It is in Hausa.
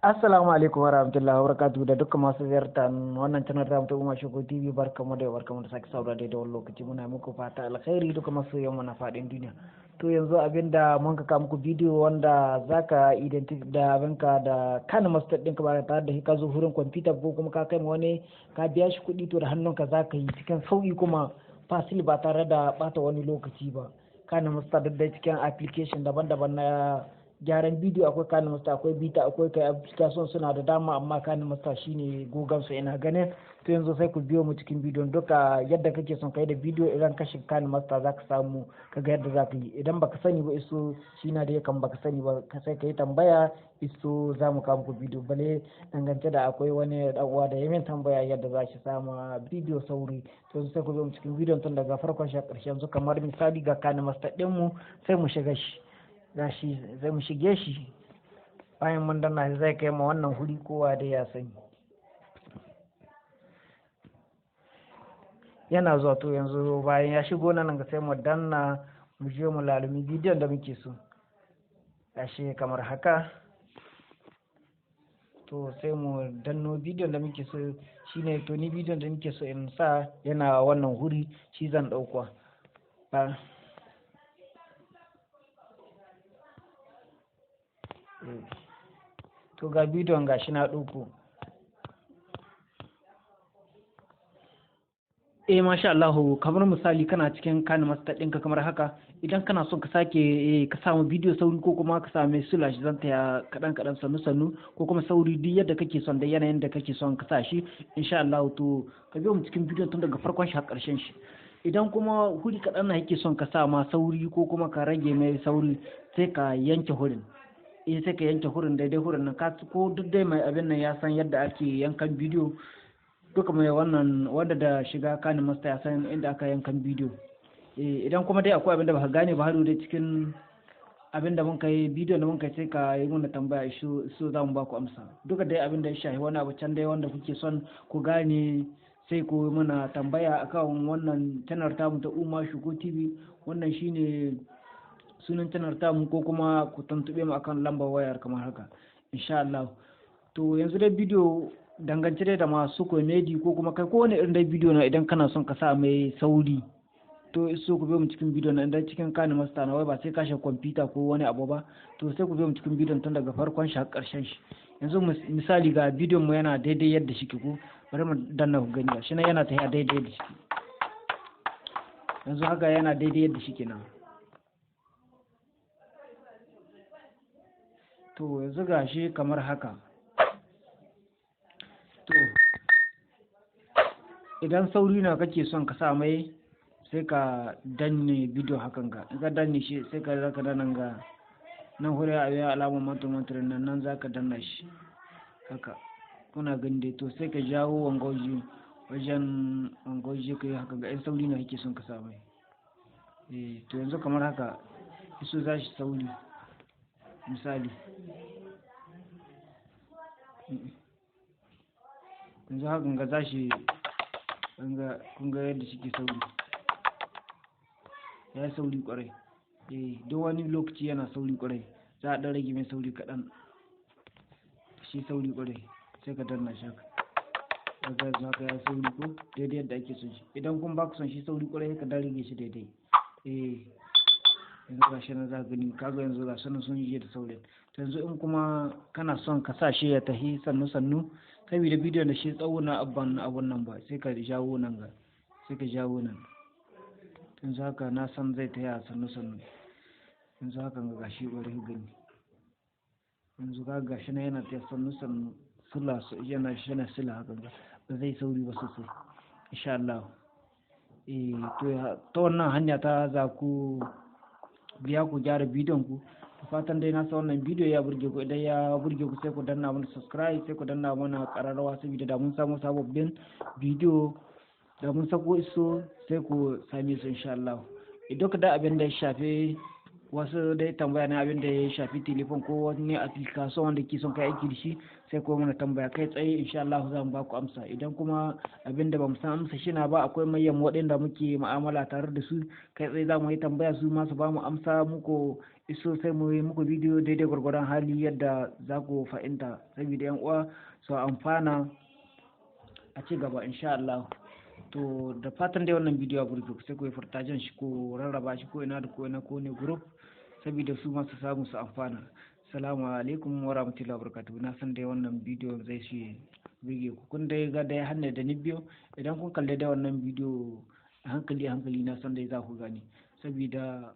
Assalamu alaikum wa rahmatullahi wa barakatuhu da dukkan masu ziyartar wannan channel ta mutum Umar Shuku TV, barkamu da barkamu da sake saurara da wani lokaci. Muna muku fata alkhairi duka masu yamma na faɗin duniya. To yanzu abinda mun ka muku bidiyo wanda zaka identify da abinka da KineMaster ɗinka ba tare da ka zo wurin kwamfuta ko kuma ka kai ma wani ka biya shi kuɗi, to da hannunka zaka yi cikin sauƙi kuma facile ba tare da ɓata wani lokaci ba. KineMaster duk da cikin application daban-daban na gyaran bidiyo akwai KineMaster, akwai bita, akwai kai application suna da dama, amma KineMaster shine gogan su ina ganin. To yanzu sai ku biyo mu cikin bidiyon duka yadda kake son kai da bidiyo. Idan ka shiga KineMaster zaka samu kaga yadda zaka yi. Idan baka sani ba, iso shi na da kan baka sani ba ka sai ka yi tambaya, iso za mu kawo muku bidiyo. Bale dangance da akwai wani dan uwa da ya min tambaya yadda za shi samu bidiyo sauri. To sai ku biyo mu cikin bidiyon tun daga farkon shi ƙarshe. Yanzu kamar misali ga KineMaster din mu, sai mu shiga shi. Gashi zai mu shige shi. Bayan mun danna zai kai ma wannan huri, kowa da ya sani yana zuwa. To yanzu bayan ya shigo nan ga sai mu danna mu je mu lalumi bidiyon da muke so. Gashi kamar haka. To sai mu danno bidiyon da muke so shine. To ni bidiyon da muke so in sa yana wannan huri, shi zan ɗauka ba. To ga bidiyon, gashi na ɗauko. Eh, masha Allah, kamar misali kana cikin KineMaster ɗinka kamar haka, idan kana son ka sake ka samu bidiyo sauri ko kuma ka same sula shi zanta ya kaɗan kaɗan, sannu sannu, ko kuma sauri, duk yadda kake son da yanayin da kake son ka sa shi insha Allah, to ka biyo mu cikin bidiyon tun daga farkon shi har ƙarshen shi. Idan kuma huri kaɗan na yake son ka sa ma sauri ko kuma ka rage mai sauri, sai ka yanke hurin. Eh, sai ka yanke hurin daidai hurin nan ka ko duk dai mai abin nan ya san yadda ake yankan bidiyo. Duka mai wannan wanda da shiga KineMaster ya san inda aka yankan bidiyo. Eh, idan kuma dai akwai abin da baka gane ba har dai cikin abin da mun kai bidiyon da mun kai, sai ka yi mana tambaya, so za mu ba ku amsa. Duka dai abin da ya shafi wani abu can dai wanda kuke son ku gane, sai ku yi mana tambaya akan wannan channel tamu ta Umar Shuku TV. Wannan shine sunan channel tamu, ko kuma ku tuntube mu akan lambar wayar kamar haka insha Allah. To yanzu dai bidiyo dangance dai da masu comedy ko kuma kai ko wani irin dai bidiyo na, idan kana son ka sa mai sauri, to so ku biyo mu cikin bidiyon nan. Idan cikin KineMaster na wai ba sai kashe kwamfuta ko wani abu ba, to sai ku biyo mu cikin bidiyon tun daga farkon shi har ƙarshen shi. Yanzu misali ga bidiyon mu yana daidai yadda shi ke, ko bari mu danna ku gani. Shi nan yana tafiya daidai yadda shi. Yanzu haka yana daidai yadda shi kenan. To yanzu ga shi kamar haka. To idan sauri na kake son ka sa mai, sai ka danne bidiyo hakan ga. In ka danne shi, sai ka zaka danna ga nan hore a biya alamar mantur mantur nan, nan zaka danna shi haka, kuna gani dai. To sai ka jawo wangoji wajen wangoji ka yi haka ga in sauri na kake son ka sa mai. Eh, to yanzu kamar haka iso za shi sauri misali. Yanzu hakan ga za shi kun ga yadda shi ke sauri, ya yi sauri kwarai. Eh, duk wani lokaci yana sauri kwarai, za a ɗan rage mai sauri kaɗan, shi sauri kwarai, sai ka danna shi haka. Kaga yanzu haka ya sauri ko daidai yadda ake son shi. Idan kun ba ku son shi sauri kwarai, ka dan rage shi daidai. Eh, yanzu ga shi nan za ka gani, kaga yanzu ga sunan sun yi da saurin. To yanzu in kuma kana son ka sa shi ya tafi sannu sannu, saboda bidiyon da shi tsawo na abban abun nan ba, sai ka jawo nan ga, sai ka jawo nan. Yanzu haka na san zai tafi a sannu sannu. Yanzu haka ga gashi, bari ku gani. Yanzu ga gashi nan yana tafiya sannu sannu, sula yana yana sula haka ga, ba zai sauri ba sosai insha Allah. Eh, to ta wannan hanya ta za ku biya ku gyara bidiyon ku. Da fatan dai na san wannan bidiyo ya burge ku. Idan ya burge ku, sai ku danna mana subscribe, sai ku danna mana ƙararrawa, saboda da mun samu sababbin bidiyo da mun sako iso sai ku same su insha Allah. Idan ka da abin da ya shafe Wasu dai tambaya na abin da ya shafi telefon ko wani application wanda ke son kai aiki da shi, sai ko mana tambaya kai tsaye, insha Allah za mu ba ku amsa. Idan kuma abin da ba mu san amsa shi na ba, akwai manyan waɗanda muke mu'amala tare da su, kai tsaye za mu yi tambaya, su ma su ba mu amsa muku iso, sai mu yi muku bidiyo daidai gwargwadon hali yadda za ku fahimta, saboda yan uwa su amfana, a ci gaba insha Allah. To, da fatan dai wannan bidiyo ya burge ku, sai ku yi partagen shi ko rarraba shi ko ina da ko ina ko ne group, saboda su ma su samu su amfana. Salamu alaikum wa rahmatullahi wa barakatuhu. Na san dai wannan bidiyo zai shi burge ku. Kun dai ga dai hanyar da ni biyo. Idan kun kalli da wannan bidiyo a hankali hankali, na san dai za ku gane, saboda